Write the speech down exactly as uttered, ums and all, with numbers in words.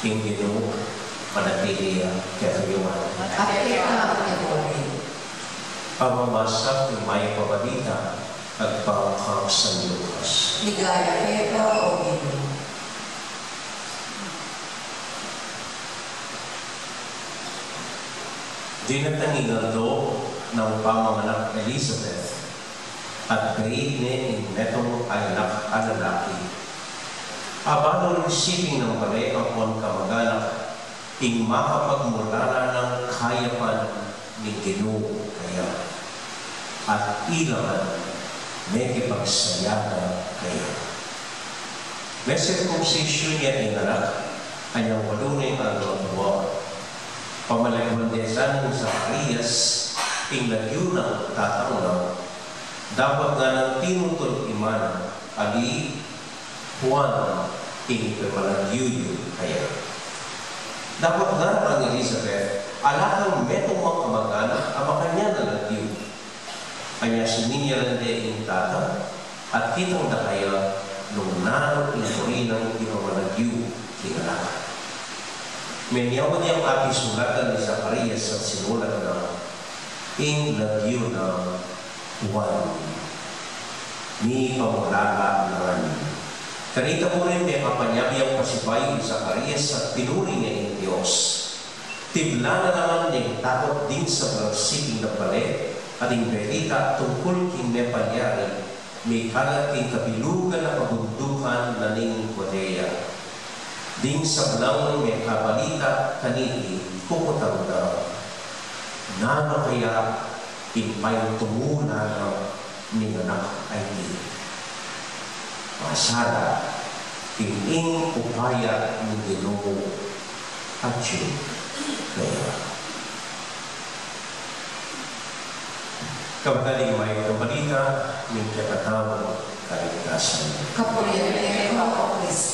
Ing Ginu manatili ya kekayu ngan. At keka mu rin. Pamamasa king Mayap a Balita agpang kang San Lucas. Ligaya keka, O Ginu. Dinatang ing aldo nang pamanganak Elizabeth, at beit ne ing metung a anak a lalaki. Aba nung siping nang bale ampon kamag-anak ing makapagmulala nang kayapan ning Ginu kaya, at ila ngan mekipagsayaga kaya. Mesirkumsisyun ya ing anak anyang walu ne ing aldo a tua. Pamalaguan de nang Zacarias ing lagyu nang tatang na, dapot ngana nang tinutul ing ima na, ali Juan ing pemalagyu yu kaya. Dapot ngana nang Elizabeth, ala kang metung mang kamag-anak a makanyan a lagyu. Anya sininyalan de ing tatang, at kitang da kaya nung nanu ing buri nang ipamalagyu king anak. Menyawa neng apisulatan nang Zacarias at sinulat na, ing lagyu na Juan, mipamulala na ngan. Kanita mu rin mekapanyabi yang pasibayu i Zacarias at pinuri ne ing Dios. Tibla na naman ning takot ding sablang siping nang bale, at ing balita tungkul king mepalyari mikalat king kabilugan a kabundukan na ning Judea. Ding sablang mekabalita kaniti, kukutang da, nanu kaya ing paintungulan na ning anak a iti? Masala king ing upaya ning Ginu atyu kaya. Kabataling Mayap a Balita ning kekatamung kaligtasan. Kapurian keka, O Kristo.